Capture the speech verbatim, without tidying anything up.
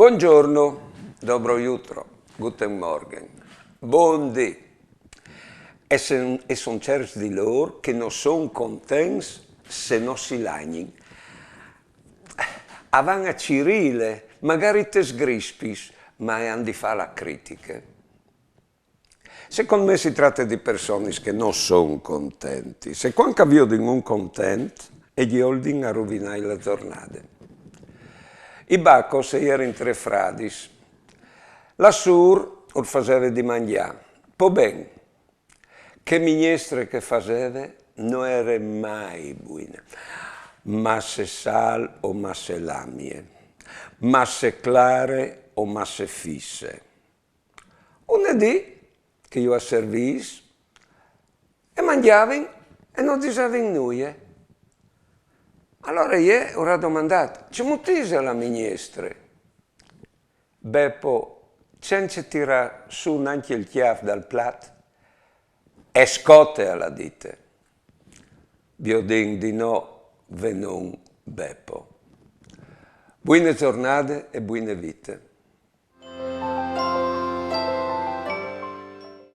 Bongiorno, dobro jutro, guten Morgen, bon dì. E, sen- e son certs di lor che no son contents se no si lagnin. A van a cirîle, magari tes grispis, ma a àn di fâ la critiche. Secont me si trate di personis che no son contentis. E cuant che a viodin un content, a gli voldin a ruvinâi la zornade. I bacos a jerin trê fradis. La sûr ur faseve di mangjâ. Po ben, chê mignestre che a faseve no jere mai buine. Masse sâl o masse lamie. Masse clare o masse fisse. Un dì che ju à servîts, e mangjavin e no disevin nuie. Alore jê ur à domandât: «Cemût ise la mignestre?» Bepo, cence tirâ sù nancje il cjâf dal plat: «E scote», al à dite. Viodìn di no, venon Bepo. Buine zornade e buine vite.